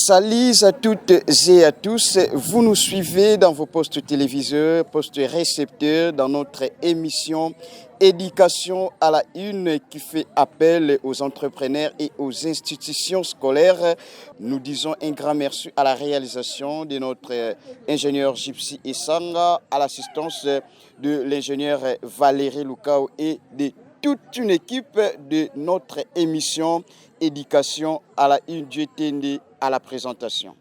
Salut à toutes et à tous. Vous nous suivez dans vos postes téléviseurs, postes récepteurs, dans notre émission Éducation à la une qui fait appel aux entrepreneurs et aux institutions scolaires. Nous disons un grand merci à la réalisation de notre ingénieur Gypsy Essanga, à l'assistance de l'ingénieur Valérie Lukao et de toute une équipe de notre émission Éducation à la une du TND à la présentation.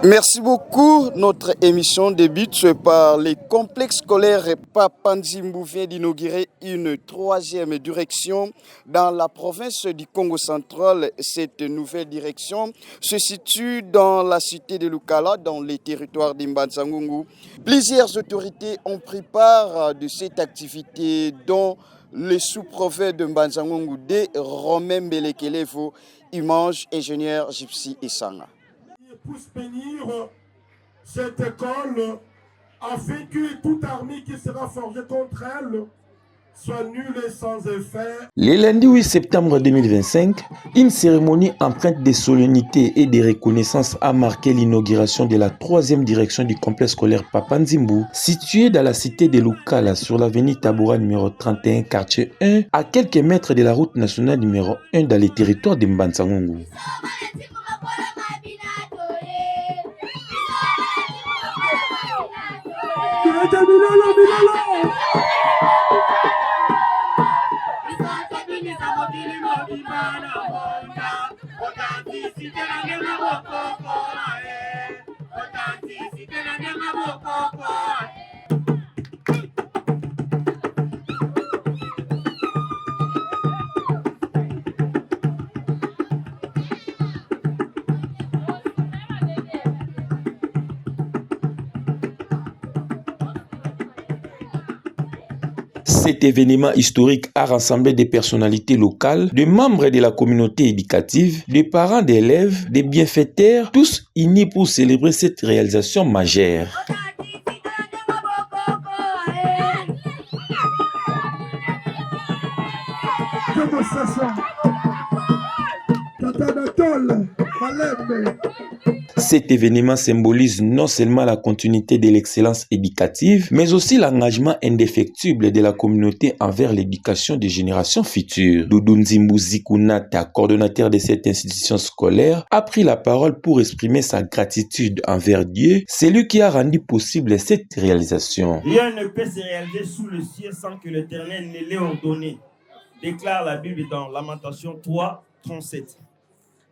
Merci beaucoup. Notre émission débute par les complexes scolaires Papa Nzimbu vient d'inaugurer une troisième direction dans la province du Congo central. Cette nouvelle direction se situe dans la cité de Lukala, dans les territoires d'Imbanzangungu. Plusieurs autorités ont pris part de cette activité, dont le sous-préfet de Mbanzangungu D, Romain Mbelekelevo, image ingénieur Gypsy Essanga. Pousse bénir cette école afin que toute armée qui sera forgée contre elle soit nulle et sans effet. Le lundi 8 septembre 2025, une cérémonie empreinte de solennité et de reconnaissance a marqué l'inauguration de la troisième direction du complexe scolaire Papa Nzimbu, située dans la cité de Lukala sur l'avenue Tabora numéro 31, quartier 1, à quelques mètres de la route nationale numéro 1 dans les territoires de Mbanzangungu. Cet événement historique a rassemblé des personnalités locales, des membres de la communauté éducative, des parents d'élèves, des bienfaiteurs, tous unis pour célébrer cette réalisation majeure. Cet événement symbolise non seulement la continuité de l'excellence éducative, mais aussi l'engagement indéfectible de la communauté envers l'éducation des générations futures. Doudou Nzimbu Zikunata, coordonnateur de cette institution scolaire, a pris la parole pour exprimer sa gratitude envers Dieu, celui qui a rendu possible cette réalisation. Rien ne peut se réaliser sous le ciel sans que l'Éternel ne l'ait ordonné, déclare la Bible dans Lamentation 3, 37.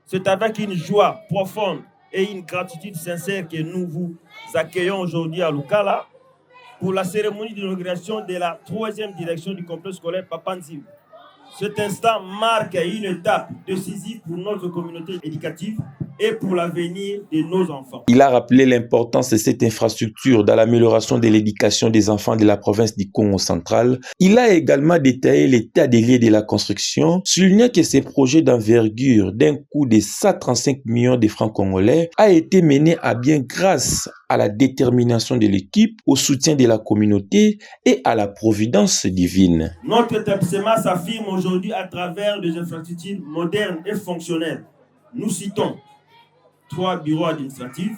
C'est avec une joie profonde et une gratitude sincère que nous vous accueillons aujourd'hui à Lukala pour la cérémonie d'inauguration de la troisième direction du complexe scolaire Papa Nzimbu. Cet instant marque une étape décisive pour notre communauté éducative et pour l'avenir de nos enfants. Il a rappelé l'importance de cette infrastructure dans l'amélioration de l'éducation des enfants de la province du Congo central. Il a également détaillé l'état des lieux de la construction, soulignant que ce projet d'envergure d'un coût de 135 millions de francs congolais a été mené à bien grâce à la détermination de l'équipe, au soutien de la communauté et à la providence divine. Notre établissement s'affirme aujourd'hui à travers des infrastructures modernes et fonctionnelles. Nous citons 3 bureaux administratifs,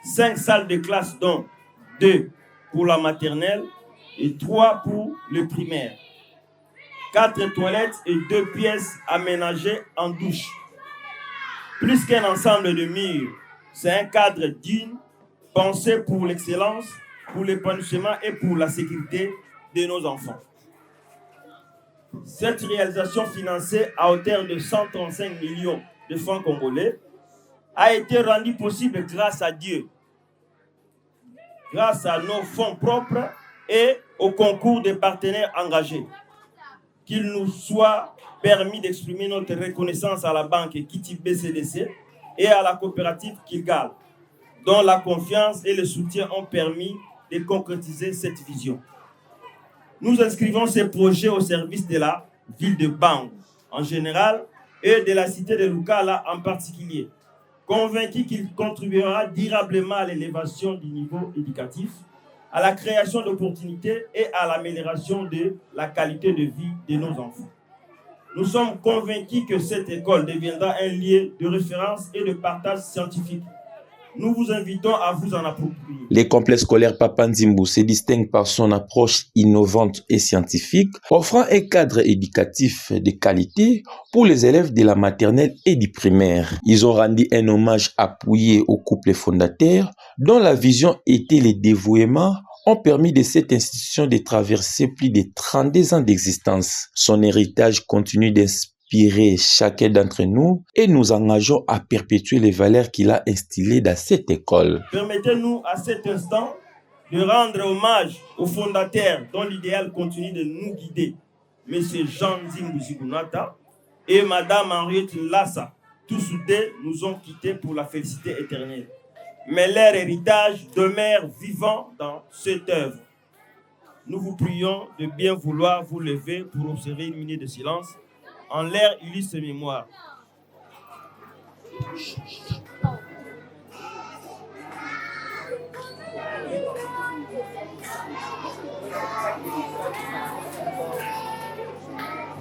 5 salles de classe dont 2 pour la maternelle et 3 pour le primaire, 4 toilettes et 2 pièces aménagées en douche. Plus qu'un ensemble de murs, c'est un cadre digne, pensé pour l'excellence, pour l'épanouissement et pour la sécurité de nos enfants. Cette réalisation financée à hauteur de 135 millions de francs congolais a été rendue possible grâce à Dieu, grâce à nos fonds propres et au concours des partenaires engagés. Qu'il nous soit permis d'exprimer notre reconnaissance à la banque Equity BCDC et à la coopérative Kilgal, dont la confiance et le soutien ont permis de concrétiser cette vision. Nous inscrivons ces projets au service de la ville de Bangou en général et de la cité de Lukala en particulier, convaincus qu'il contribuera durablement à l'élévation du niveau éducatif, à la création d'opportunités et à l'amélioration de la qualité de vie de nos enfants. Nous sommes convaincus que cette école deviendra un lieu de référence et de partage scientifique. Nous vous invitons à vous en approprier. Le complexe scolaire Papa Nzimbu se distingue par son approche innovante et scientifique, offrant un cadre éducatif de qualité pour les élèves de la maternelle et du primaire. Ils ont rendu un hommage appuyé au couple fondateur, dont la vision était le dévouement ont permis de cette institution de traverser plus de 32 ans d'existence. Son héritage continue d'inspirer chacun d'entre nous et nous engageons à perpétuer les valeurs qu'il a instillées dans cette école. Permettez-nous à cet instant de rendre hommage au fondateur dont l'idéal continue de nous guider, M. Jean Nzimbu Zigunata et Mme Henriette Lassa. Tous deux nous ont quittés pour la félicité éternelle. Mais leur héritage demeure vivant dans cette œuvre. Nous vous prions de bien vouloir vous lever pour observer une minute de silence en leur illustre mémoire.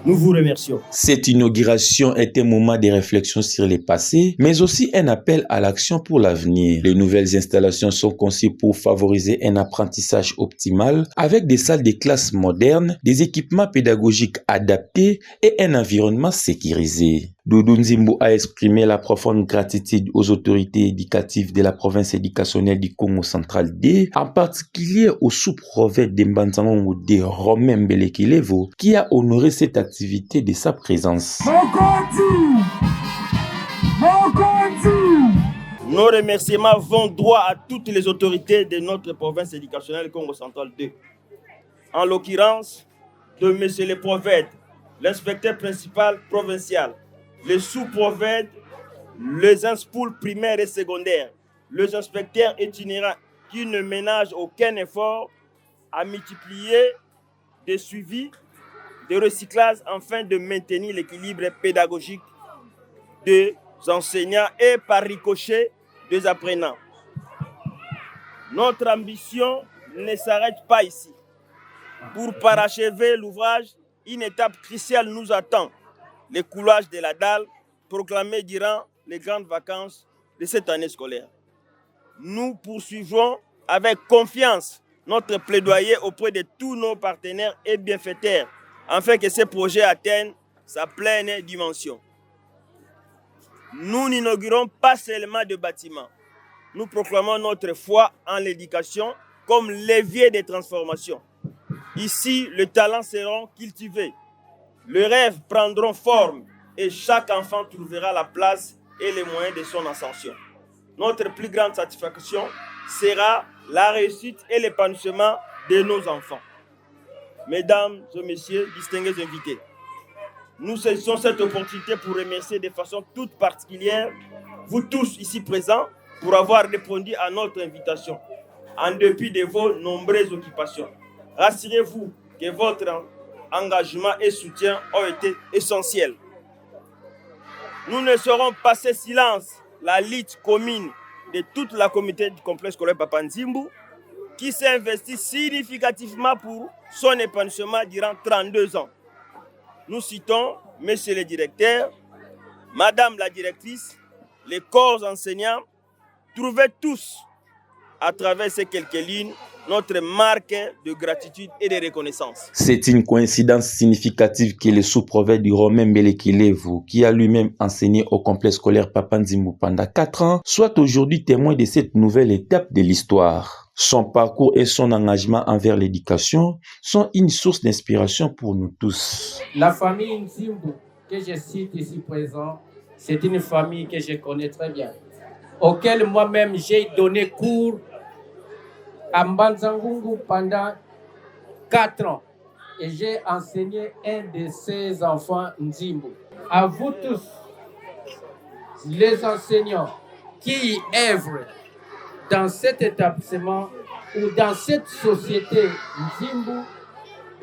Nous vous remercions. Cette inauguration est un moment de réflexion sur le passé, mais aussi un appel à l'action pour l'avenir. Les nouvelles installations sont conçues pour favoriser un apprentissage optimal avec des salles de classe modernes, des équipements pédagogiques adaptés et un environnement sécurisé. Doudou Nzimbu a exprimé la profonde gratitude aux autorités éducatives de la province éducationnelle du Congo central D, en particulier au sous-prophète de Mbanza-Ngungu D, Romain Mbelekilevo, qui a honoré cette activité de sa présence. Mokonzi! Mokonzi! Nos remerciements vont droit à toutes les autorités de notre province éducationnelle Congo central 2. En l'occurrence, de Monsieur le prophète, l'inspecteur principal provincial, les sous-prophètes, les inspoules primaires et secondaires, les inspecteurs itinérants qui ne ménagent aucun effort à multiplier des suivis, des recyclages afin de maintenir l'équilibre pédagogique des enseignants et par ricochet des apprenants. Notre ambition ne s'arrête pas ici. Pour parachever l'ouvrage, une étape cruciale nous attend. Le coulage de la dalle proclamé durant les grandes vacances de cette année scolaire. Nous poursuivons avec confiance notre plaidoyer auprès de tous nos partenaires et bienfaiteurs afin que ce projet atteigne sa pleine dimension. Nous n'inaugurons pas seulement de bâtiments. Nous proclamons notre foi en l'éducation comme levier de transformation. Ici, les talents seront cultivés, les rêves prendront forme et chaque enfant trouvera la place et les moyens de son ascension. Notre plus grande satisfaction sera la réussite et l'épanouissement de nos enfants. Mesdames et messieurs, distingués invités, nous saisissons cette opportunité pour remercier de façon toute particulière vous tous ici présents pour avoir répondu à notre invitation, en dépit de vos nombreuses occupations. Rassurez-vous que votre engagement et soutien ont été essentiels. Nous ne saurons passer silence la lutte commune de toute la communauté du complexe scolaire Papa Nzimbu, qui s'est investie significativement pour son épanouissement durant 32 ans. Nous citons Monsieur le directeur, Madame la directrice, les corps enseignants, trouvez tous, à travers ces quelques lignes, notre marque de gratitude et de reconnaissance. C'est une coïncidence significative que le sous-prophète du Romain Mbelekilevu, qui a lui-même enseigné au complexe scolaire Papa Nzimbu pendant 4 ans, soit aujourd'hui témoin de cette nouvelle étape de l'histoire. Son parcours et son engagement envers l'éducation sont une source d'inspiration pour nous tous. La famille Nzimbu, que je cite ici présent, c'est une famille que je connais très bien, auquel moi-même j'ai donné cours à Mbanza-Ngungu pendant 4 ans. Et j'ai enseigné un de ses enfants, Nzimbu. À vous tous, les enseignants qui œuvrent dans cet établissement ou dans cette société Nzimbu,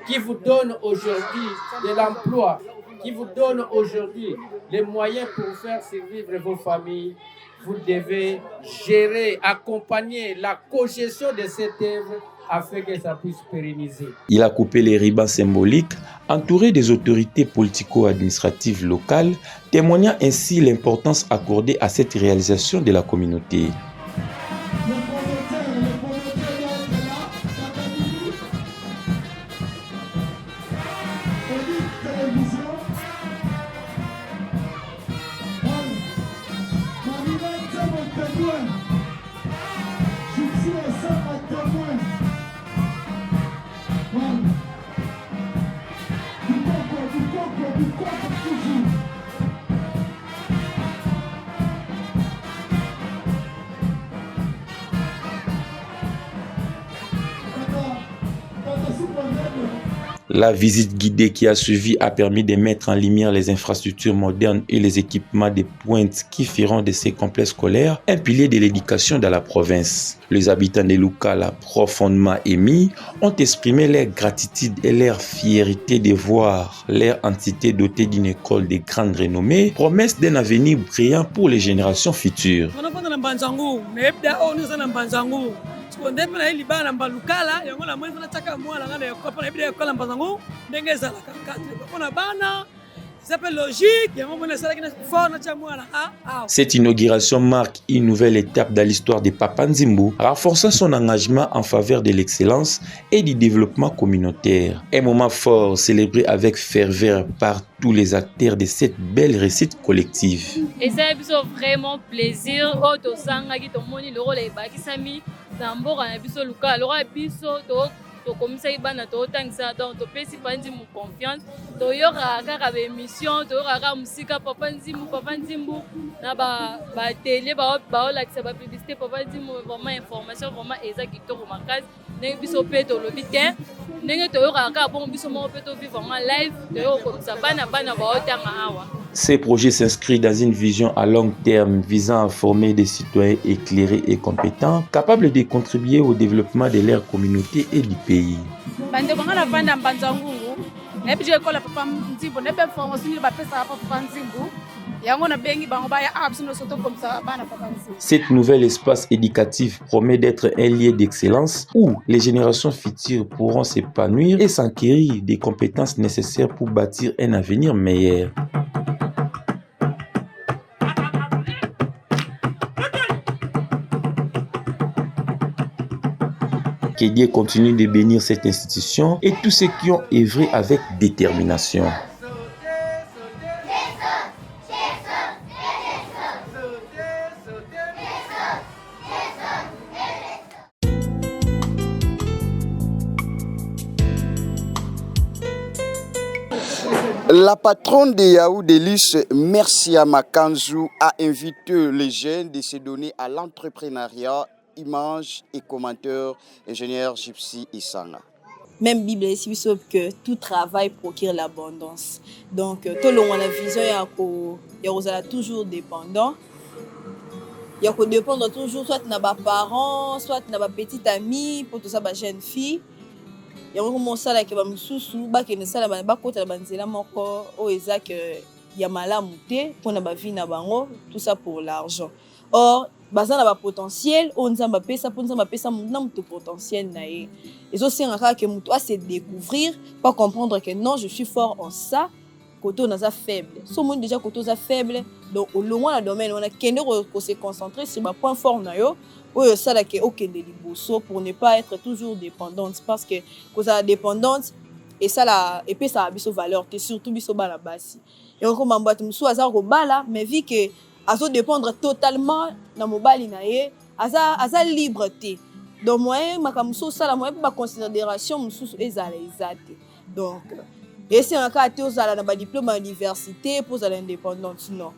qui vous donne aujourd'hui de l'emploi, qui vous donne aujourd'hui les moyens pour faire survivre vos familles, vous devez gérer, accompagner la cogestion de cette œuvre afin que ça puisse pérenniser. Il a coupé les rubans symboliques, entouré des autorités politico-administratives locales, témoignant ainsi l'importance accordée à cette réalisation de la communauté. La visite guidée qui a suivi a permis de mettre en lumière les infrastructures modernes et les équipements de pointe qui feront de ces complexes scolaires un pilier de l'éducation dans la province. Les habitants de Lukala, profondément émis, ont exprimé leur gratitude et leur fierté de voir leur entité dotée d'une école de grande renommée, promesse d'un avenir brillant pour les générations futures. Nde mpe naye libala na mbalukala yango na moni natiaka mwana nga na ekole mpo nayebi ekole ya Mbanza-Ngungu ndenge ezalaka encadré mpo na bana eza mpe logique yango moni esalaki na fort natia mwana awa. Cette inauguration marque une nouvelle étape dans l'histoire de Papa Nzimbu, renforçant son engagement en faveur de l'excellence et du développement communautaire. Un moment fort célébré avec ferveur par tous les acteurs de cette belle réussite collective. Esali biso vraiment plaisir oyo tosangaki tomoni lokola ebakisami na mboka na biso Lukala lokola biso tokomisaki bana totangisa donc topesi Papa Nzimbu confiance toyokaka kaka baémission toyokaka kaka mosika Papa Nzimbu Papa Nzimbu na batele baolakisa bapublicité Papa Nzimbu vraiment information vraiment eza kitoko makasi ndenge biso mpe tolobi te ndenge toyokaka kaka bongo biso moko mpe tovivre yango live toyoka kokomisa bana bana baotanga awa. Ces projets s'inscrivent dans une vision à long terme visant à former des citoyens éclairés et compétents, capables de contribuer au développement de leur communauté et du pays. Bandeko nga navanda Mbanza-Ngungu nayebi ti ekola Papa Nzimbu nayebi information nini bapesaka Papa Nzimbu yango nabengi bango baya awa biso nyonso tokomisa bana Papa Nzimbu. Cette nouvelle espace éducatif promet d'être un lieu d'excellence où les générations futures pourront s'épanouir et s'enquérir des compétences nécessaires pour bâtir un avenir meilleur. Que Dieu continue de bénir cette institution et tous ceux qui ont œuvré avec détermination. La patronne de Yahoo Délice, Mercia Makanzu, a invité les jeunes de se donner à l'entrepreneuriat. Images et commentaires, ingénieur Gypsy Isanga. Même Bible esi biso que tout travail procure l'abondance. Donc tolongwa na vision ya ko ya kozala toujours dépendant ya kodépendre toujours soit na baparents, soit na bapetite amie mpo toza bajeune fille. Yango koma osalaka bamosusu bakende sala bakota na banzela moko oyo eza ke ya malamu te mpona bavie na bango, tout ça pour l'argent. Or baza na bapotentiel oyo Nzambe apesa mpo Nzambe apesa na moto potentiel na ye. Ezosenga kaka ke moto ase découvrir, pas comprendre que non, je suis fort en ça, côté oyo naza faible. So omoni déjà côté oza faible, donc olongwa na domaine wana, kende kose concentrer sur bapoint fort na yo oyo osalaka okende liboso, pour ne pas être toujours dépendante, parce que kozala dépendante esala epesaka biso valeur te, surtout biso bana basi. Yango koma bato mosusu aza kobala, mais vu que azodépendre totalement na mobali na ye, aza libre te. Donc moyen makambo mosusu osala, moyen mpe baconsidération mosusu ezala eza te. Donc esengaka kaka te ozala na badiplôme ya université mpo ozala indépendante. Non,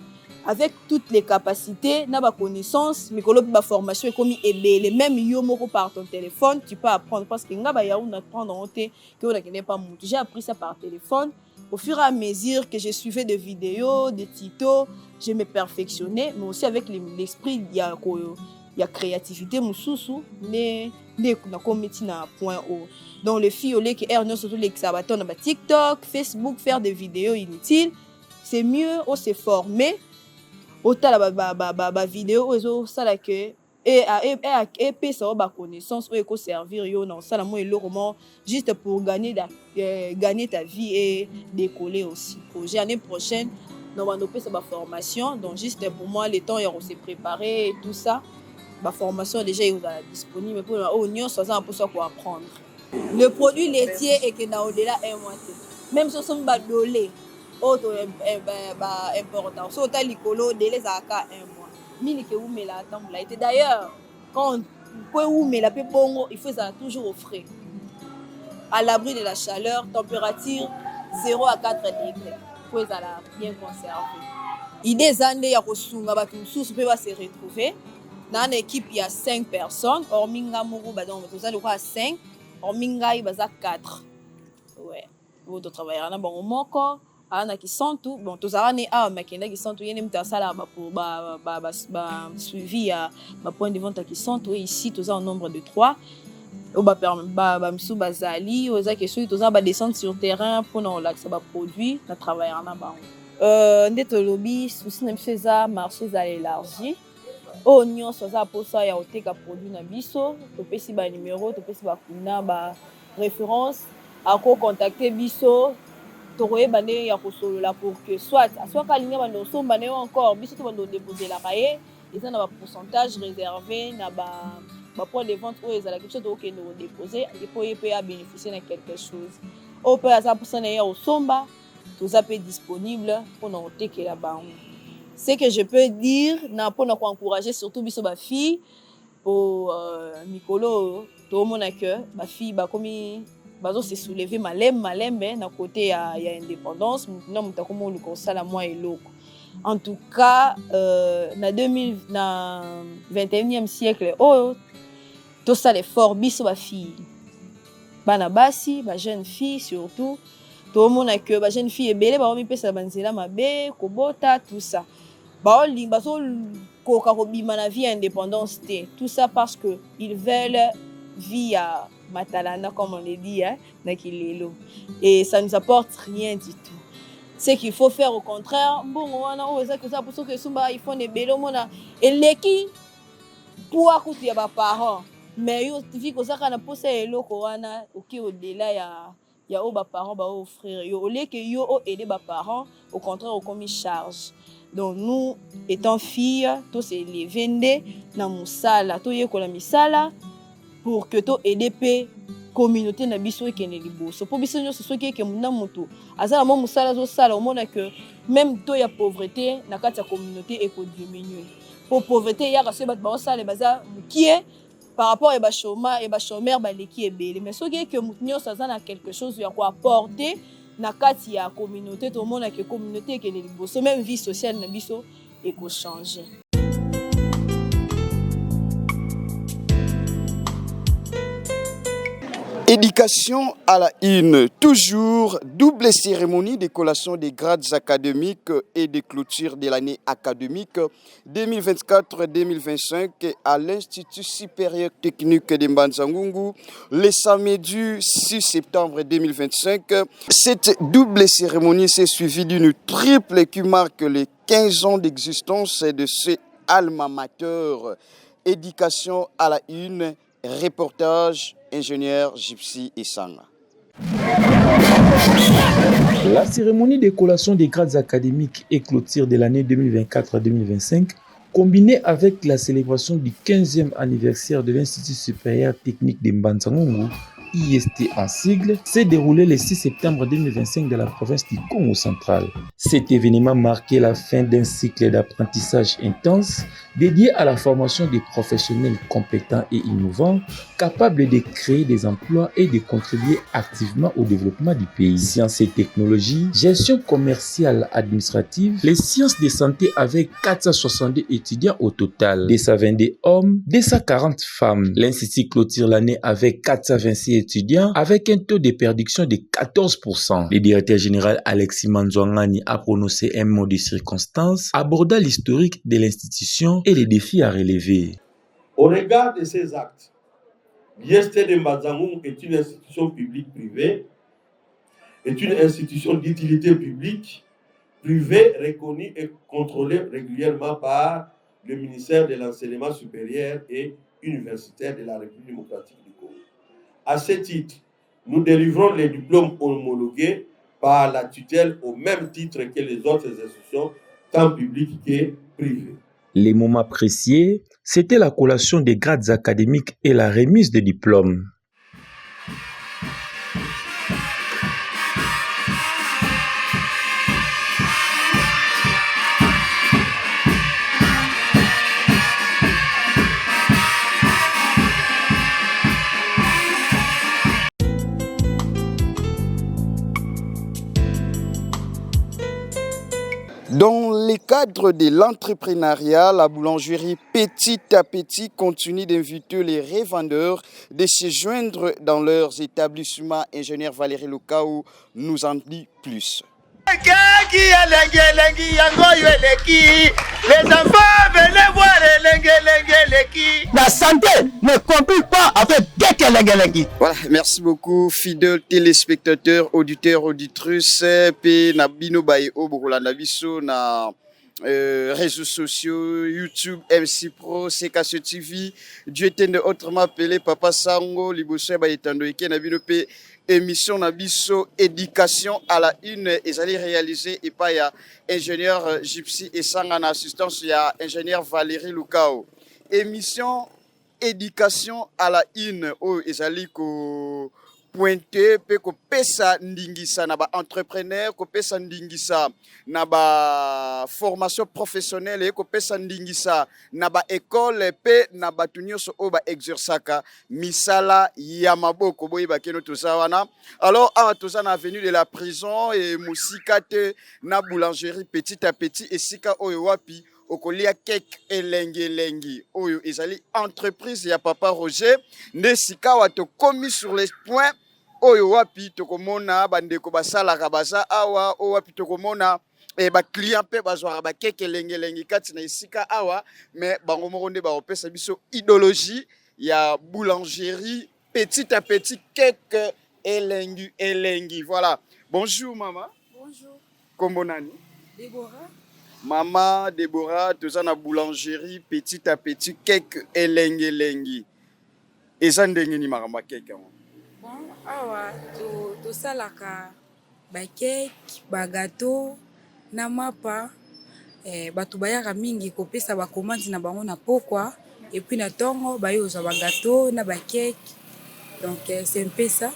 avec toutes les capacités na baconnaissance mikolo mpe baformation ekomi ebele. Même yo moko par ton téléphone tu peux apprendre, parce que nga bayaourt na prendre yango te ke oyo nakende pa mutu. J'ai appris ça par téléphone. Au fur et à mesure que je suivais des vidéos, des tutos, je me perfectionnais, mais aussi avec l'esprit ya créativité mosusu nde nde nakomi ntina point o. Donc les filles, oleki heure nyonso tolekisa bato na baTikTok, Facebook, faire des vidéos inutiles, c'est mieux ose former, otala bavidéo oyo ezosala ke Epesa yo baconnaissance oyo ekoservir yo na kosala mwa eloko moko juste pour gagner ta vie et décoller aussi. Projet année prochaine na bando opesa baformation, donc juste pour moi le temps ya kose préparer et tout ça. Baformation déjà ekozala disponible mpona oyo nyonso aza na mposa koapprendre. Le produit laitier ekenda au-delà un mois te. Même so somi badole oyo to baimportant, so ota likolo, délai ezalaka un mois. Miliki ewumela ata molai te. D'ailleurs, quand po ewumela mpe bongo, il faut ezala toujours au frais, à l'abri de la chaleur, température 0 à 4 degrés, po ezala bien conservé. Idée eza nde ya kosunga bato mosusu mpe base retrouver na équipe ya 5 personnes, hormis nga moko. Donc toza lokola 5, hormis ngai baza 4. Ouais, oyo totravaillaka na bango, moko aza na Kisantu. Bon, tozalaka ne awa, makenda Kisantu, ye nde moto asalaka basuivi ya bapoint de vente ya Kisantu. Et ici toza en nombre de 3 oyo bamisusu bazali oyo eza ke soki toza badescente sur terrain mpona kolakisa baproduit, na travaillaka na bango. Nde tolobi, souci na biso eza marché ezala élargi. Oyo nyonso aza mposa ya koteka produit na biso, topesi banumero, topesi bakuna baréférence, akocontacte biso, tokoyeba ndenge ya kosolola pour que soit soki alingi bando osomba na yo encore, biso to bando odeposelaka ye. Eza na bapourcentage réservé na bapoint de vente oyo ezalaki, biso tokokende kodépose epo ye mpe abénéficie na quelque chose. Oyo mpe aza mposa na ye ya kosomba, toza mpe disponible mpona kotekela bango. Ce que je peux dire na mpona koencourager surtout biso bafille, po mikolo oyo toomona ke bafille bakomi bazose soulever malembe malembe na côté ya indépendance. Motu na moto akomi oluka kosala mwa eloko. En tout cas, na 2000, na 21e siècle oyo, tosala effort biso bafille, bana basi, bajeune fille surtout. Toomona ke bajeune fille ebele baomipesa banzela mabe, kobota, tout ça, bazokoka kobima na vie ya indépendance te. Tout ça parce que ils veulent vie ya matalana, comme on le dit, hein, na kilelo, et ça nous apporte rien du tout. Ce qu'il faut faire, au contraire, mbongo wana oyo ezaki oza soki esomba iPhone ebele, omona eleki poids kutu ya baparent, mais yo vi kozaka na mposa ya eloko wana, oki au-delà ya oyo baparent baoffrir yo. Oleke yo oaide baparent, au contraire okomi charge. Donc nous, étant fille, tos'élever nde na mosala, toyekola misala pour que toaide mpe communauté na biso ekende liboso. Mpo biso nyonso, soki eke na motu aza na mwa mosala azosala, omona ke même taux ya pauvreté na kati ya communauté ekodiminue. Mpo pauvreté eyaka soki bato baosala baza mokie par rapport ya bachômage, ya bachômeur baleki ebele. Mais soki eke motu nyonso aza na quelque chose ya koapporter na kati ya communauté, tomona ke communauté ekende liboso, même vie sociale na biso ekochange. Éducation à la une, toujours double cérémonie de collation des grades académiques et de clôture de l'année académique 2024-2025 à l'Institut supérieur technique de Mbanza-Ngungu le samedi 6 septembre 2025. Cette double cérémonie s'est suivie d'une triple qui marque les 15 ans d'existence de ce alma mater. Éducation à la une, reportage ingénieur Gypsy Essanga. La cérémonie de collation des grades académiques et clôture de l'année 2024-2025, combinée avec la célébration du 15e anniversaire de l'Institut supérieur technique de Mbanza-Ngungu, IST en sigle, s'est déroulée le 6 septembre 2025 dans la province du Kongo central. Cet événement marquait la fin d'un cycle d'apprentissage intense dédié à la formation des professionnels compétents et innovants, capables de créer des emplois et de contribuer activement au développement du pays. Sciences et technologies, gestion commerciale administrative, les sciences de santé avec 462 étudiants au total, 222 hommes, 240 femmes. L'Institut clôture l'année avec 426 étudiants avec un taux de perdition de 14%. Le directeur général Alexis Manzouangani a prononcé un mot de circonstance abordant l'historique de l'institution et les défis à relever. Au regard de ces actes, l'IST de Mbanza-Ngungu est une institution publique privée, est une institution d'utilité publique privée reconnue et contrôlée régulièrement par le ministère de l'Enseignement supérieur et universitaire de la République démocratique du Congo. À ce titre, nous délivrons les diplômes homologués par la tutelle au même titre que les autres institutions, tant publiques que privées. Les moments appréciés, c'était la collation des grades académiques et la remise des diplômes. Dans le cadre de l'entrepreneuriat, la boulangerie petit à petit continue d'inviter les revendeurs de se joindre dans leurs établissements. Ingénieur Valérie Lukaou nous en dit plus. Les enfants venez voir La santé ne complique pas avec des Voilà, merci beaucoup, fidèles téléspectateurs, auditeurs, auditrices, pe na bino baye oyo bokolanda biso na euh, réseaux sociaux, YouTube, MC Pro, CKC TV, Dieu tende autrement appelé Papa Sango, liboso ya baetando eke na bino pe émission na biso éducation à la une ezali réalisé epai ya ingénieur Gypsy Esanga na assistance ya ingénieur Valérie Lukao. Émission éducation à la une oyo ezali ko pointe mpe kopesa ndingisa na ba entrepreneur, kopesa ndingisa na ba formation professionnelle, kopesa ndingisa na ba école mpe na bato nyonso oyo ba exerçaka misala ya maboko. Boyeba keno toza wana. Alors awa toza na avenue de la prison e mosika te na boulangerie petit à petit, esika oyo wapi okolia cake elengi elengi oyo ezali entreprise ya papa Roger. Nde sikawa tokomi sur les points oyo wapi tokomona bandeko basalaka baza awa, oyo wapi tokomona e baclient mpe bazwaka bakeke elengi elengi kati na esika awa, me bango moko nde bakopesa biso idéologie ya boulangerie petit à petit cake elengi elengi. Voilà, bonjour mama. Bonjour. Kombo nani? Déborah. Mama Déborah, toza na boulangerie petit à petit cake elengi elengi. Eza ndenge nini makambo ya cake yango? Bon, awa tosalaka ba cake, ba gâteau na mapa. Bato bayaka mingi kopesa ba commande na bango na pokwa et puis na ntongo baye kozwa ba gâteau na ba cake. Donc c'est un peu ça.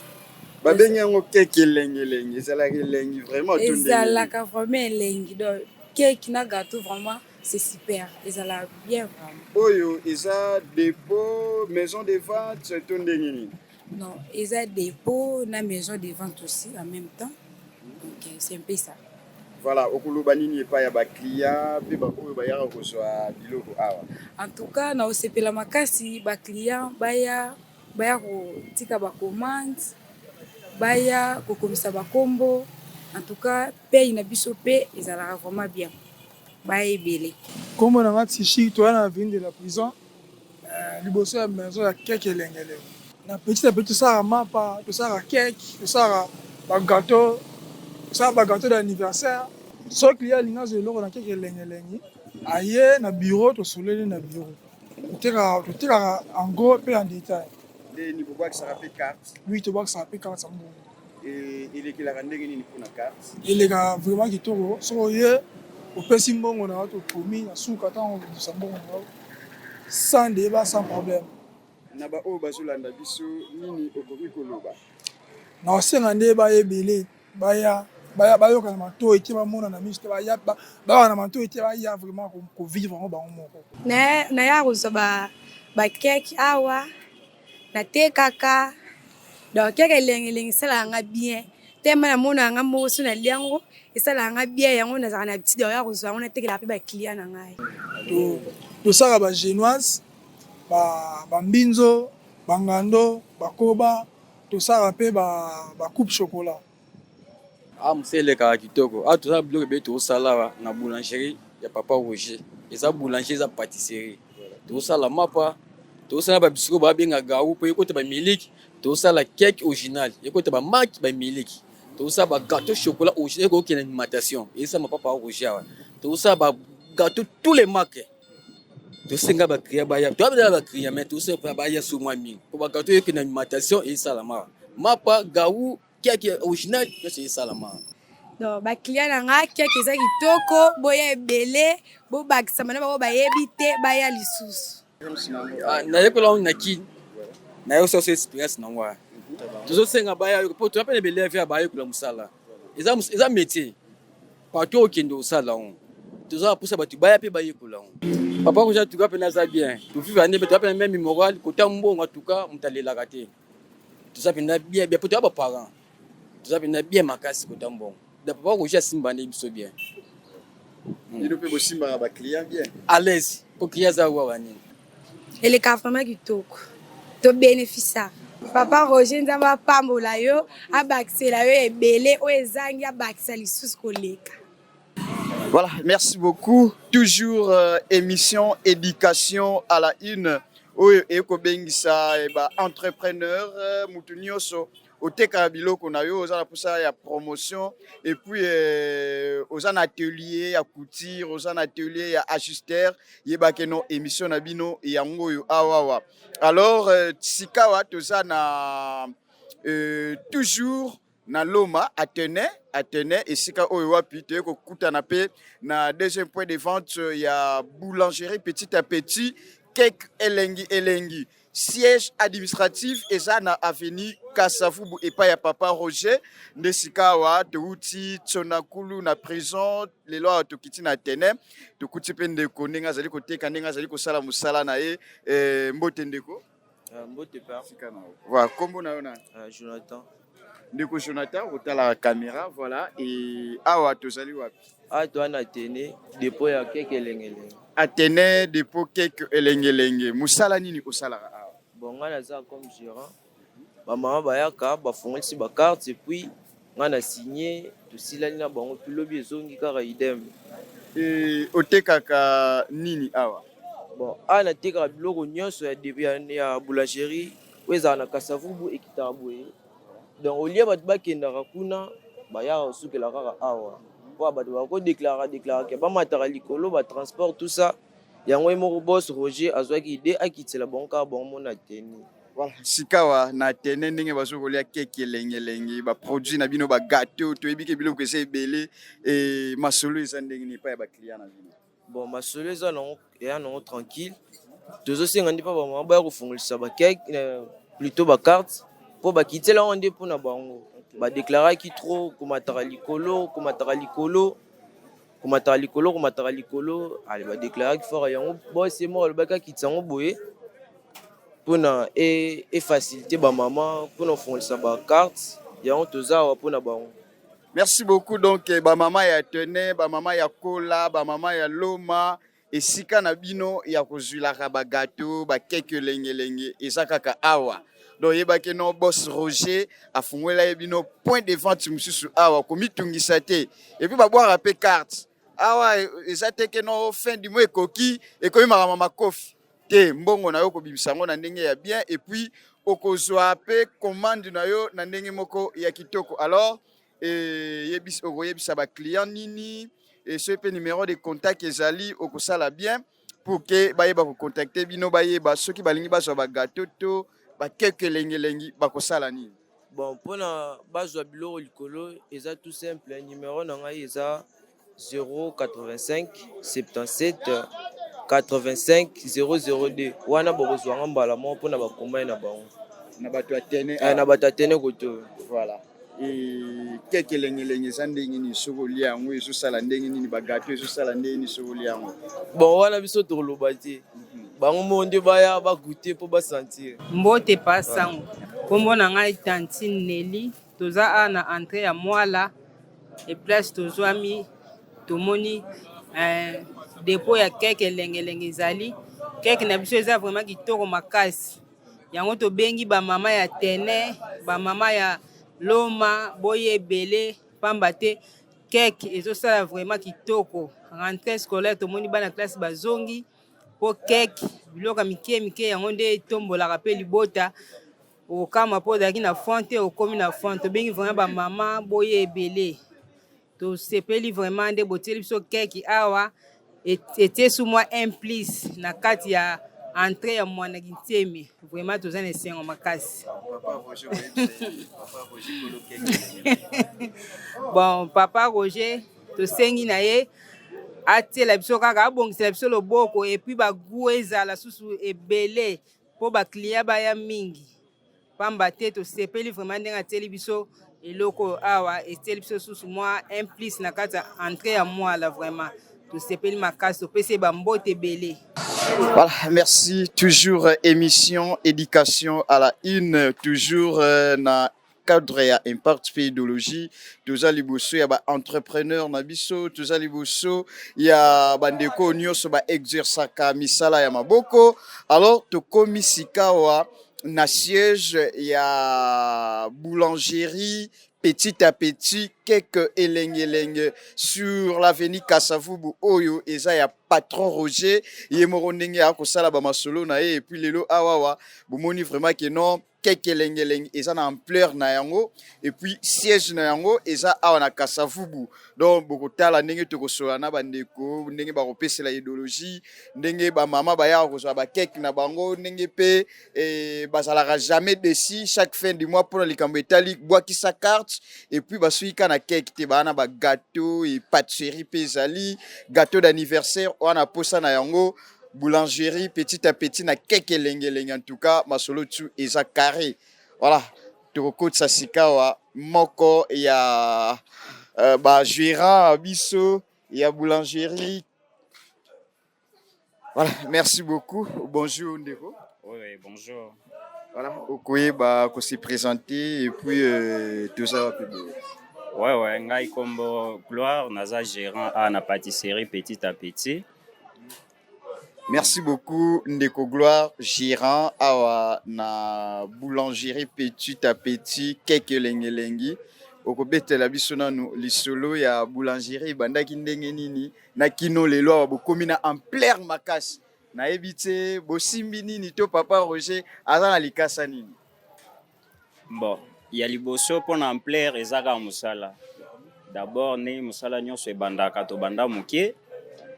Babengi yango cake elengi elengi, ezalaka elengi vraiment to ndenge nini? Ezalaka vraiment elengi. Donc cake na gâteau vraiment c'est super. Ezalaka bien vraiment. Oyo eza dépôt, maison de vente to ndenge nini? Non, eza dépôt na maison de vente aussi en même temps. Donc c'est un peu ça. Voilà, okoloba nini epai ya baclient mpe baoyo bayaka kozwa biloko awa? En tout cas, na osepela makasi baclient baya baya kotika bacommande, baya kokomisa bakombo. En tout cas, paye na biso mpe ezalaka vraiment bien. Baya ebele. Kombo na nga Tishi, toza na avenue de la prison, liboso ya maison ya cake elengi elengi. Na petit à petit tosalaka mapa, tosalaka cake, tosalaka ba gâteau, tosalaka ba gâteau d'anniversaire. Soki client alingi azwa eloko na cake elengi elengi, aye na bureau, tosololi na bureau. Totekaka en gros mpe en détail. Ndeni bobwakisaka mpe carte? Oui, tobwakisaka mpe carte ya mbongo. Elekelaka ndenge nini mpona carte? Elekaka vraiment kitoko. Soki oye opesi mbongo na yo, tokomi na suka ntango obimisa mbongo na yo sans débat, sans problème. Na baoyo bazolanda biso, nini okoki koloba? Na kosenga nde baya ebele, baya bayoka na matoi te, bamona na miso te, bayoka na matoi te, baya vraiment kovivre yango bango moko. Naya kozwa bacake awa, natekaka. Donc cake elengi elengi esalaka nga bien tema namona yanga moko so nalia yango esalaka nga bien, yango nazalaka na habitude ya kozwa yango natekelaka mpe baclient na ngai. Tosalaka ba génoise, bambinzo, bangando, bakoba, tosalaka mpe bacoupe chocolat. Awa mosala elekaka kitoko. Awa toza biloko ebele tozosala awa na boulangerie ya papa Roger. Eza boulangerie, eza pâtisserie. Tozosala mapa, tozosala ba biscuit babenga gaou po ekota ba miliki, tozosala cake original, ekota ba marque ba miliki. Tozosala ba gâteau chocolat original ekokende alimentation. Ezosala papa Roger awa. Tozosala ba gâteau tous les marques. Tosenga ba client baya. Toza ba client mais tosenga baya so mwa mingi. Po ba gâteau ekende alimentation esalama. Mapa, gaou, keke original nyonso esalama. Donc ba client na nga keke eza kitoko, boya ebele, bobakisama na bango bayebi te baya lisusu. Ah, nayekola yango na Kin, nayosa so experience na ngo. Tozosenga baya po toza pe na beleve ya bayekola mosala. Eza eza métier. Partout okende osala yango. Toza na posa bato baya pe bayekola yango. Papa Roger en tout cas pe naza bien. Toviva nde pe toza pe na meme moral kota mbongo en tout cas moto alelaka te. Toza mpenza bien bien po toza ba parents. Toza mpenza bien makasi kota mbongo. Da papa Roger asimba nde biso bien. Bino pe bosimbaka ba client bien? À l'aise. Po client aza wawa nini? Eleka vraiment kitoko. To benefisa. Papa Roger Nzambe apambola yo, abakisela yo ebele oyo ezangi abakisa lisusu koleka. Voilà, merci beaucoup. Toujours euh, émission éducation à la une. Oyo ekobengisa eh, ba entrepreneur euh, mutu nyonso otekaka biloko na yo oza na mposa ya promotion et puis euh, oza na atelier ya couture oza na atelier ya ajuster yebake no émission na bino yango oyo awawa alors euh, sikawa toza na euh, toujours na Loma Atene Atene esika oyo wapi toye kokutana mpe na deuxième point de vente ya boulangerie petit à petit cake elengi elengi siège administratif eza na avenue Kasavubu epai ya papa Roger nde sika awa touti Tsonakulu na prison lelo awa tokiti na Atene tokuti mpe ndeko ndenge azali koteka ndenge azali kosala mosala na ye eh, mbote ndeko Uh, mbote pa. Sika na yo. Voilà, kombo na yo na? Uh, Jonathan. Ndeko Jonathan, otala caméra, voilà. Et awa tozali wapi? Awa toza na Atene, dépôt ya keke elengelenge. Atene, dépôt keke elengelenge. Musala nini osalaka awa? Bon, ngai naza comme gérant. Ba mama bayaka, bafongolisi ba carte et puis ngai na signé, tosilani na bango puis lobi ezongi kaka idem. Et otekaka nini awa? Bon, awa natekaka biloko nyonso ya, ya, ya boulangerie oyo ezalaka na Kasavubu ekitaka boye. Donc au lieu bato bakendaka kuna bayaka kosukela kaka awa mpo bato bakodeklaraka deklaraka bamataka likolo ba transport tout ça yango ye moko boss Roger azwaki idée akitela bango kaka bango mona teni. Voilà, sikawa na Atene ndenge bazo kolia keke elengi elengi ba produits na bino ba gâteau toyebi ke biloko eza ebele e masolo eza ndenge nini epai ya ba client na bino? Bon, masolo eza nango eya nango tranquille. Tozosenga nde mpa bamama baya kofungolisa ba cake euh, plutôt ba carte mpo bakitela yango nde mpo na bango badeklaraki trop komataka likolo komataka likolo komataka likolo komataka likolo ale badeklaraki fort yango boss ye moko alobaki akitisa yango boye mpona efacilite bamama mpona kofungolisa ba carte yango toza awa mpona bango. Merci beaucoup donc eh, ba mama ya Atene, ba mama ya Kola, ba mama ya Loma, esika na bino ya kozwilaka ba gâteau, ba cake elenge elenge eza kaka awa. Donc yebaki no boss Roger afungwela ye bino point de vente mosusu awa komitungisa te. Et puis babwaka pe carte. Awa eza te ke no fin du mois ekoki ekomi makambo makofi. Te mbongo na yo okobimisa yango na ndenge ya bien et puis okozwa pe commande na yo na ndenge moko ya kitoko. Alors eh, okoyebisa ba client nini et soki pe numéro de contact ezali okosala bien pour que bayeba kocontacte bino bayeba soki balingi bazwa ba gâteau to ba keke elengi bakosala nini. Bon, mpona bazwa biloko likolo eza tout simple, numéro na ngai eza 085 77 85 002 wana bokozwa nga mbala moko mpona bakomai na bango na bato ya tene eh, na bato ya tene koto voilà keke elengelenge eza ndenge nini soki olia yango ezosala ndenge nini bagato ezosala ndenge nini soki olia yango bon wana biso tokoloba te bango moko nde baya bagoute mpo basentir mbote pa sango nkombo na ngai tantine Nelly toza awa na entrée ya Mwala e place tozwami tomoni eh, depot ya keke elengelenge ezali keke na biso eza vraiment kitoko makasi yango tobengi bamama ya tene bamama ya loma boye ebele pamba te keke ezosala vraiment kitoko rentrée scolaire tomoni bana classe bazongi mpo keke biloko ya mike mike yango nde etombolaka mpe libota Okokamwa po ozalaki na fond te okomi na fond. Tobengi vraiment ba mama boye ebele. Tosepeli vraiment nde botieli biso keki awa. Etie su mwa un plus na kati ya entrée ya Mwana Kintiemi. Vraiment toza na esengo makasi. Bon, papa Roger tosengi na ye atiela biso kaka, abongisela biso loboko et puis ba goût ezala susu ebele mpo ba client baya mingi. Pamba te tosepeli vraiment ndenge atieli biso eloko oyo awa, etieli biso susu mwa un plus na kati ya entrée ya Mwala. Vraiment tosepeli makasi, topesi ye bambote ebele. Voilà, merci. Toujours émission éducation à la une, toujours na cadre ya impact pe idéologie. Toza liboso ya ba entrepreneur na biso, toza liboso ya bandeko nyonso ba exerçaka misala ya maboko. Alors tokomi sikawa na siège ya boulangerie Petit à Petit Cake Elengi Elenge sur l'avenue Kasavubu, oyo eza ya patron Roger ye moko ndenge akosala ba masolo na ye. Et puis lelo awawa bomoni vraiment que non, Cake Elengi Elengi eza na ampleur na yango, et puis siège na yango eza awa na Kasavubu. Donc bokotala ndenge tokosola na bandeko, ndenge bakopesela idéologie, ndenge bamama bayaka kozwa bakeke na bango, ndenge mpe bazalaka jamais déçus chaque fin du mois mpona likambo etali bwakisa carte. Et puis basuki ka na keke te, baa na bagâteau et pâtisserie mpe ezali gâteau d'anniversaire wana posa na yango. Boulangerie Petit à Petit na Keke Elengi Elengi, en tout cas masolo tu eza carré. Voilà, tokokotisa sikawa moko ya bagérant biso ya boulangerie. Voilà, merci beaucoup. Bonjour ndeko. Oui, bonjour. Voilà, okoyeba kose présenter et puis toza wapi boye? Ouais, ngai kombo Gloire, naza gérant à na pâtisserie Petit à Petit. Merci beaucoup ndeko Gloire, gérant awa na boulangerie Petit à Petit Keke Elengi Elengi. Okobetela biso nanu lisolo ya boulangerie ebandaki ndenge nini na kino lelo awa bokomi na ampleur makasi. Nayebi te bosimbi nini to papa Roger aza na likasa nini? Bon, ya liboso mpona ampleur eza kaka mosala. D'abord ndenge mosala nyonso ebandaka, tobanda moke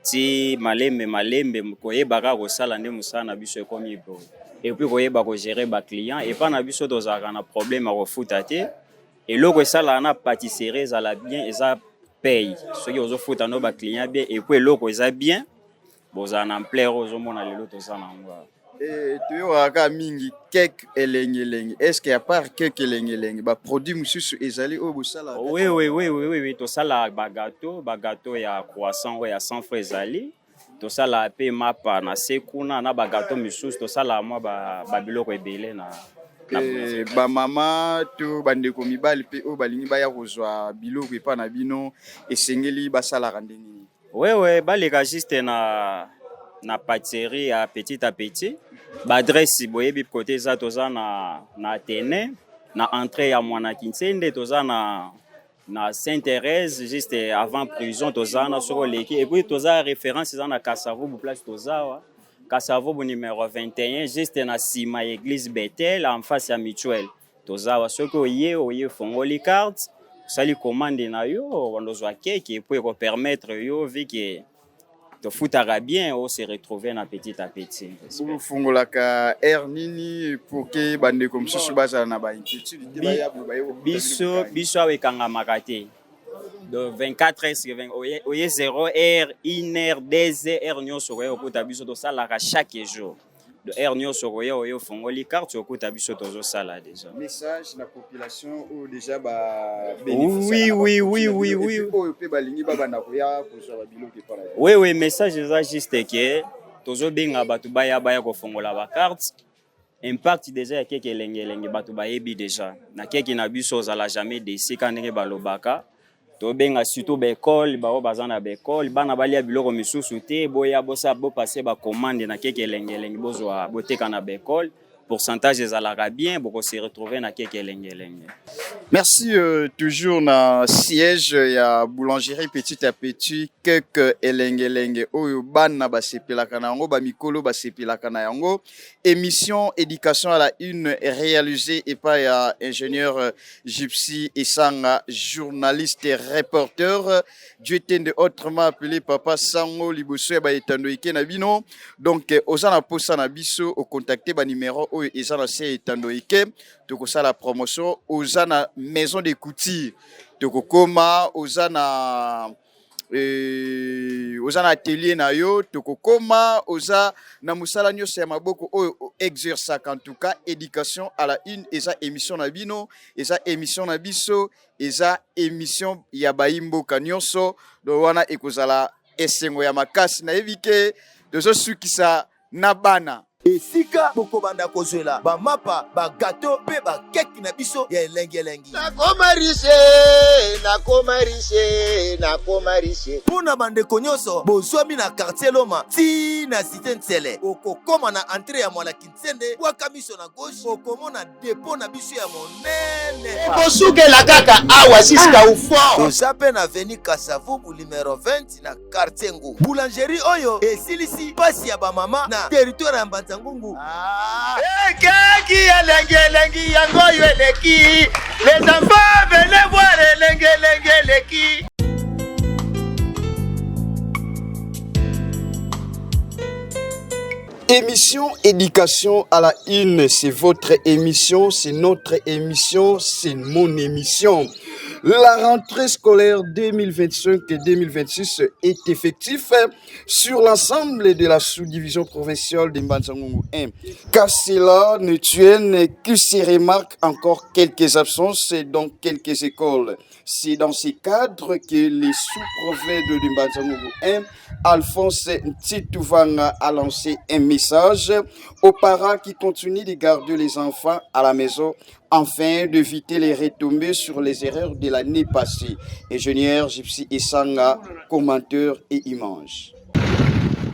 ti malembe malembe koyeba kaka kosala nde mosala na biso ekomi boye. Et puis koyeba kogérer baclient. Epa na biso tozalaka na problème ya kofuta te. Eloko esalaka na pâtisserie ezala bien eza paye. Soki ozofuta no baclient bien et puis eloko eza bien, bozala na ampleur oyo ozomona lelo toza na yango awa. Toyokaka kaka mingi Keke Elengi Elengi. Est ce que à part Keke Elengi Elengi, baproduit mosusu ezali oyo bosalaka? Oui, tosalaka bagâteau, bagâteau ya croissant oyo ya 100 francs ezali. Tosalaka mpe mapa na se kuna na bagâteau misusu. Tosalaka mwa babiloko ebele na Bamama to bandeko mibali mpe oyo balingi baya kozwa biloko epa na bino, esengeli basalaka ndenge nini? Oui, baleka juste na pâtisserie ya Petit à Petit. Baadresse boyebi kote eza, toza na Athénée, na entrée ya Mwana Kinsende, toza na Sainte Thérèse, juste avant prison toza na soki oleki. Et puis toza référence eza na Kasavubu, place toza awa Kasavubu numéro 21, juste na nsima ya église Bethel, en face ya mutuelle. Toza awa. Soki oye ofongoli carte, osali commande na yo, bando ozwa keke et puis ekopermettre yo, vu que tofutaka bien, ose retrouver na Petit à Petit. Bofungolaka heure nini pour que bandeko mosusu bazala na bainquiétude te, baya boye, baye? Biso awa ekangamaka te. Donc 24 heures sur 20, oye 0 heure, 1 heure, 2 heures, heure nyonso okoya okuta biso. Tosalaka chaque jour. Donc heure nyonso okoya, oye ofongoli carte, okuta biso tozosala déjà. Message na population oyo déjà ba oyo mpe balingi babanda koya kozwa babiloko epa na bino. Oui, message eza juste ke tozobenga bato baya kofongola bacarte. Impact déjà ya Keke Elengi Elengi, bato bayebi déjà. Na keke na biso ozala jamais déçu, ka ndenge balobaka. Tobenga surtout baekole, bao baza na baekole, bana balia biloko misusu te, boya bosa bopase bacommande na Keke Elengi Elengi, bozwa boteka na baekole, pourcentage ezalaka bien, bokose retrouver na Keke Elengi Elengi. Merci euh, toujours na siège ya boulangerie petit à petit cake elenge elenge oyo bana basepelaka na yango ba mikolo basepelaka na yango. Émission éducation à la une réalisée epai ya ingénieur euh, Gypsy Esanga journaliste et reporter Dieu tende autrement appelé papa Sango liboso ya ba etando eke na bino. Donc oza na posa na biso o contacter ba numéro oyo eza na se etando eke. Tokosala promotion oza na maison de couture tokokoma oza na eh, oza na atelier na yo tokokoma oza na mosala nyonso ya maboko oyo exerçaka. En tout cas, éducation à la une eza émission na bino, eza émission na biso, eza émission ya bayimboka nyonso. Donc wana ekozala esengo ya makasi. Nayebi ke tozosukisa na bana. Esika bokobanda kozwela ba mapa, ba gateau mpe ba cake na biso ya elengi elengi. Nakoma riche, nakoma riche, nakoma riche. Mpo na bandeko nyonso bozwami na quartier Loma ti na cite Nsele, okokoma na entree ya Mwala Kinsende, bwaka miso na gauche, okomona depot na biso ya monene. Ekosukela kaka awa jusqu'à au fond. Toza mpe na avenue Kasavubu numero 20 na quartier Ngungu. Boulangerie oyo esilisi pasi ya ba mama na territoire ya Mbanza Ngungu. Ah. Ekeki elengi elengi yango oyo eleki. Les enfants venez voir elengi elengi eleki. Émission Éducation à la une, c'est votre émission, c'est notre émission, c'est mon émission. La rentrée scolaire 2025 et 2026 est effective sur l'ensemble de la sous-division provinciale de Mbanza-Ngungu 1. Qu'à cela ne tienne que se remarque encore quelques absences dans quelques écoles. C'est dans ces cadres que les sous-préfets de Mbanza-Ngungu 1, Alphonse Ntitouvanga, a lancé un message aux parents qui continuent de garder les enfants à la maison afin d'éviter les retombées sur les erreurs de l'année passée. Ingénieur Gypsy Esanga, commentaire et image.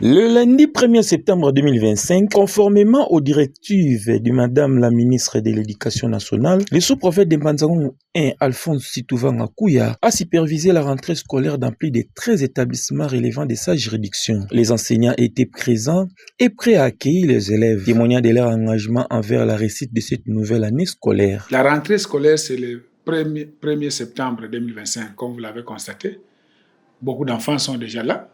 Le lundi 1er septembre 2025, conformément aux directives de Madame la ministre de l'Éducation nationale, le sous-préfet de Mbanza-Ngungu 1, Alphonse Situvanga Kouya, a supervisé la rentrée scolaire dans plus de 13 établissements relevant de sa juridiction. Les enseignants étaient présents et prêts à accueillir les élèves, témoignant de leur engagement envers la réussite de cette nouvelle année scolaire. La rentrée scolaire, c'est le 1er septembre 2025, comme vous l'avez constaté. Beaucoup d'enfants sont déjà là,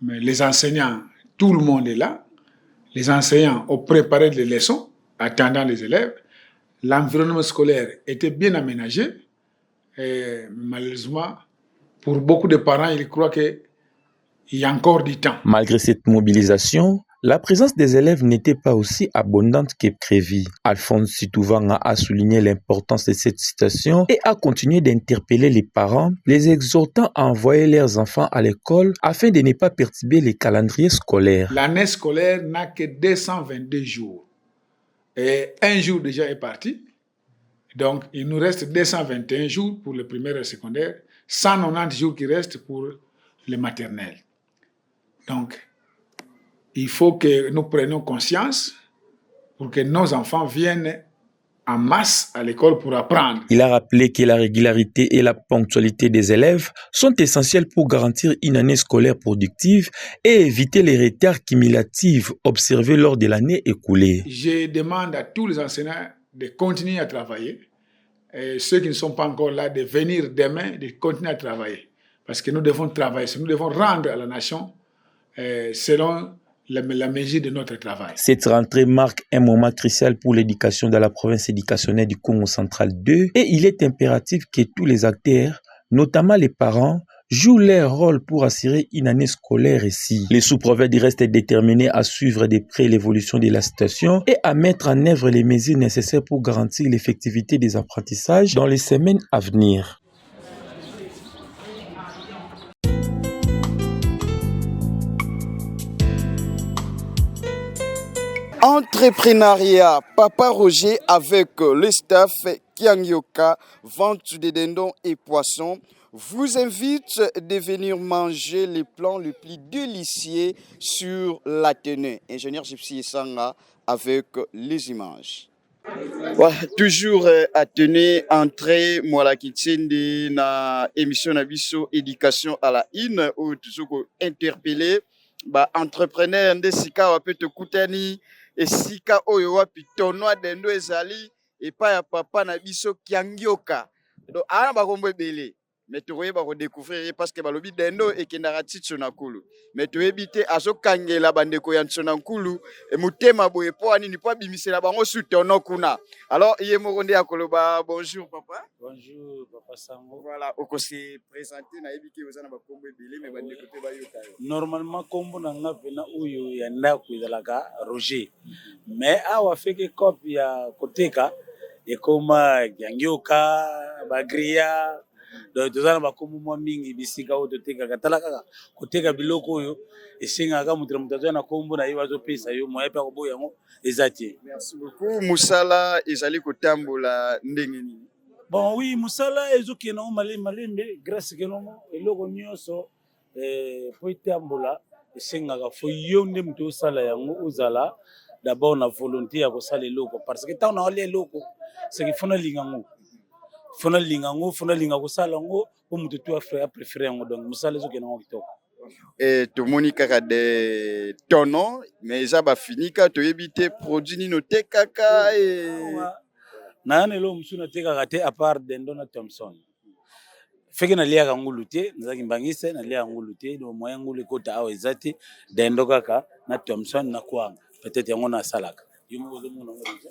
mais les enseignants, tout le monde est là. Les enseignants ont préparé les leçons, attendant les élèves. L'environnement scolaire était bien aménagé. Et malheureusement, pour beaucoup de parents, ils croient qu'il y a encore du temps. Malgré cette mobilisation, la présence des élèves n'était pas aussi abondante que prévu. Alphonse Situvanga a souligné l'importance de cette situation et a continué d'interpeller les parents, les exhortant à envoyer leurs enfants à l'école afin de ne pas perturber les calendriers scolaires. L'année scolaire n'a que 222 jours. Et un jour déjà est parti. Donc, il nous reste 221 jours pour le primaire et le secondaire, 190 jours qui restent pour le maternel. Donc, il faut que nous prenions conscience pour que nos enfants viennent en masse à l'école pour apprendre. Il a rappelé que la régularité et la ponctualité des élèves sont essentielles pour garantir une année scolaire productive et éviter les retards cumulatifs observés lors de l'année écoulée. Je demande à tous les enseignants de continuer à travailler et ceux qui ne sont pas encore là de venir demain, de continuer à travailler. Parce que nous devons travailler, nous devons rendre à la nation selon la mesure de notre travail. Cette rentrée marque un moment crucial pour l'éducation dans la province éducationnelle du Congo central 2 et il est impératif que tous les acteurs, notamment les parents, jouent leur rôle pour assurer une année scolaire ici. Les sous-préfets restent déterminés à suivre de près l'évolution de la situation et à mettre en œuvre les mesures nécessaires pour garantir l'effectivité des apprentissages dans les semaines à venir. Entrepreneuriat, Papa Roger avec le staff Kiangyoka, vente de dindons et poissons, vous invite de venir manger les plans les plus délicieux sur l'Athénée. Ingénieur Gypsy Sanga avec les images. Voilà, toujours euh, attené entrée Mwala Kitsende na émission na biso éducation à la une oyo toujours ko interpeller ba entrepreneur nde sika wapi tokutani esika oyo wapi tono dendo ezali epai ya papa na biso Kiangioka donc ana bakombo ebele mais tokoyeba kodécouvrir ye parce que balobi dendo ekendaka ti Tsona-Nkulu mais toyebi te azokangela bandeko ya Tsona-Nkulu motema boye mpo anini mpo abimisela bango su tono kuna. Alors ye moko nde akoloba. Bonjour papa. Bonjour papa Sango. Voilà, okose présenter, nayebi ke oza na bakombo ebele mais bandeko mpe bayoka yo. Normalement kombo na nga mpena oyo ya ndako ezalaka Roger, mais awa feke cope ya koteka ekoma Yangioka bagria. Donc toza na bakombo mwa mingi bisika oyo totekaka. Tala kaka koteka biloko oyo esengaka moto na moto azoya na kombo na ye, azopesa yo moya mpe akoboya yango eza te. Merci beaucoup. Mosala ezali kotambola ndenge nini? Bon oui, mosala ezokende yango malembe malembe grâce kelongo. Eloko nyonso po etambola esengaka fo yo nde moto osala yango, ozala d'abord na volonté ya kosala eloko, parce que ntango naolia eloko seki fo nalinga yango, fo nalinga yango, fo nalinga kosala yango po moto tu apréféré yango. Donc mosala ezokende yango kitoko. Tomoni kaka de tono mais eza bafinika, toyebi te produit nini otekaka e. Naya na eloko mosusu natekaka te à part dendo na thomson. Feke naliaka ngulu te, nazalaki mbangise, naliaka ngulu te. Donc moyen ngulu ekota awa eza te. Dendo kaka na thomson na kwanga peut-être, yango nasalaka. Yo moko ozomona yango deja,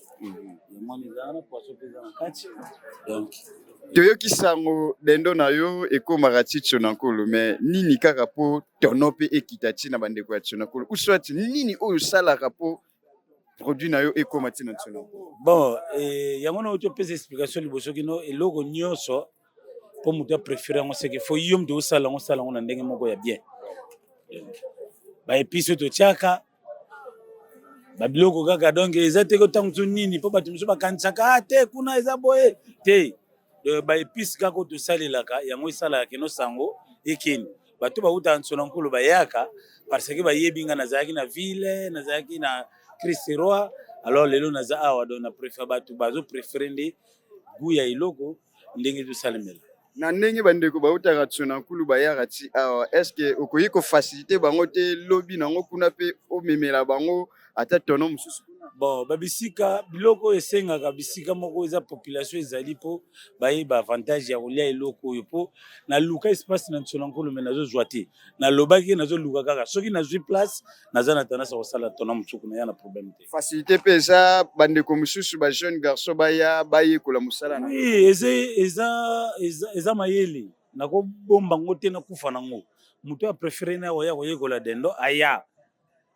yango wana eza wana, poisson mpe eza na kati donc. Toyoki sango dendo na yo ekomaka ti Tsona-Nkulu, mais nini kaka mpo tono mpe ekita ti na bandeko ya Tsona-Nkulu, ou soit nini oyo osalaka mpo produit na yo ekóma ti na Tsona-Nkulu? Bon, yango na oti opesa explication liboso kino. Eloko nyonso mpo moto apréféré yango seke fo yo moto osala yango, osala yango na ndenge moko ya bien. Baépices oyo totiaka, babiloko kaka, donc eza te ko ntango mosusu nini mpo bato mosusu bakanisaka a te kuna eza boye te. Baépices kaka oyo tosalelaka yango esalaka keno sango ekende. Bato bautaka Nsona Nkulu bayaka parce que bayebi nga nazalaki na ville, nazalaki na Christ Roi. Alors lelo naza awa, donc na préfère bato bazopréféré nde goût ya eloko ndenge tosalemela. Na ndenge bandeko bautaka Tsona Nkulu bayaka ti awa, est ce que okoki kofacilité bango te lobi nango kuna mpe omemela bango ata tono mosusu? Bon, babisika biloko oyo esengaka bisika moko eza population ezali mpo bayeba avantage ya kolia eloko oyo. Mpo naluka espace na Nsona Nkulu me nazozwa te. Nalobaki nazoluka kaka, soki nazwi place naza na tendance ya kosala tona mosuku na ya na problème te. Facilité mpe eza bandeko mosusu, bajeune garçon baya bayekola mosala na. Oui, eza mayele nakobomba ngo te, nakufa nango. Moto apréféré na oya koyekola dendo aya,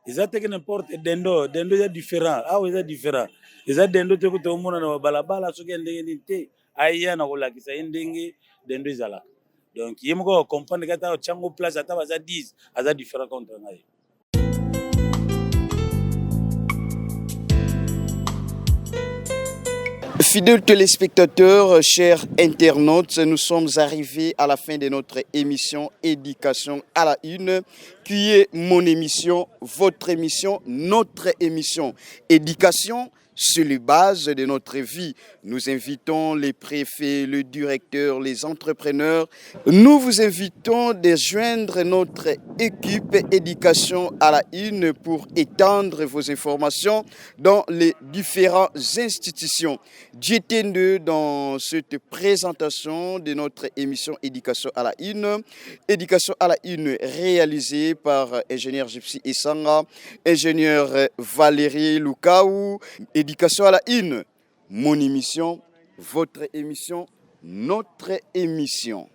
eza te ke n'importe dendo. Dendo eza différent awa, eza différent, eza dendo te kuta omona na babalabala soki ya ndenge nini te. Aya na kolakisa ye ndenge dendo ezalaka, donc ye moko acomprendre kata otyango place ata baza 10 aza différent contre ngai. Fidèles téléspectateurs, chers internautes, nous sommes arrivés à la fin de notre émission Éducation à la Une, qui est mon émission, votre émission, notre émission. Éducation, c'est les bases de notre vie. Nous invitons les préfets, le directeur, les entrepreneurs. Nous vous invitons de joindre notre équipe Éducation à la Une pour étendre vos informations dans les différentes institutions. J'étais dans cette présentation de notre émission Éducation à la Une. Éducation à la Une réalisée par ingénieur Gypsy Essanga, ingénieur Valérie Lukaou. Éducation à la Une, mon émission, votre émission, notre émission.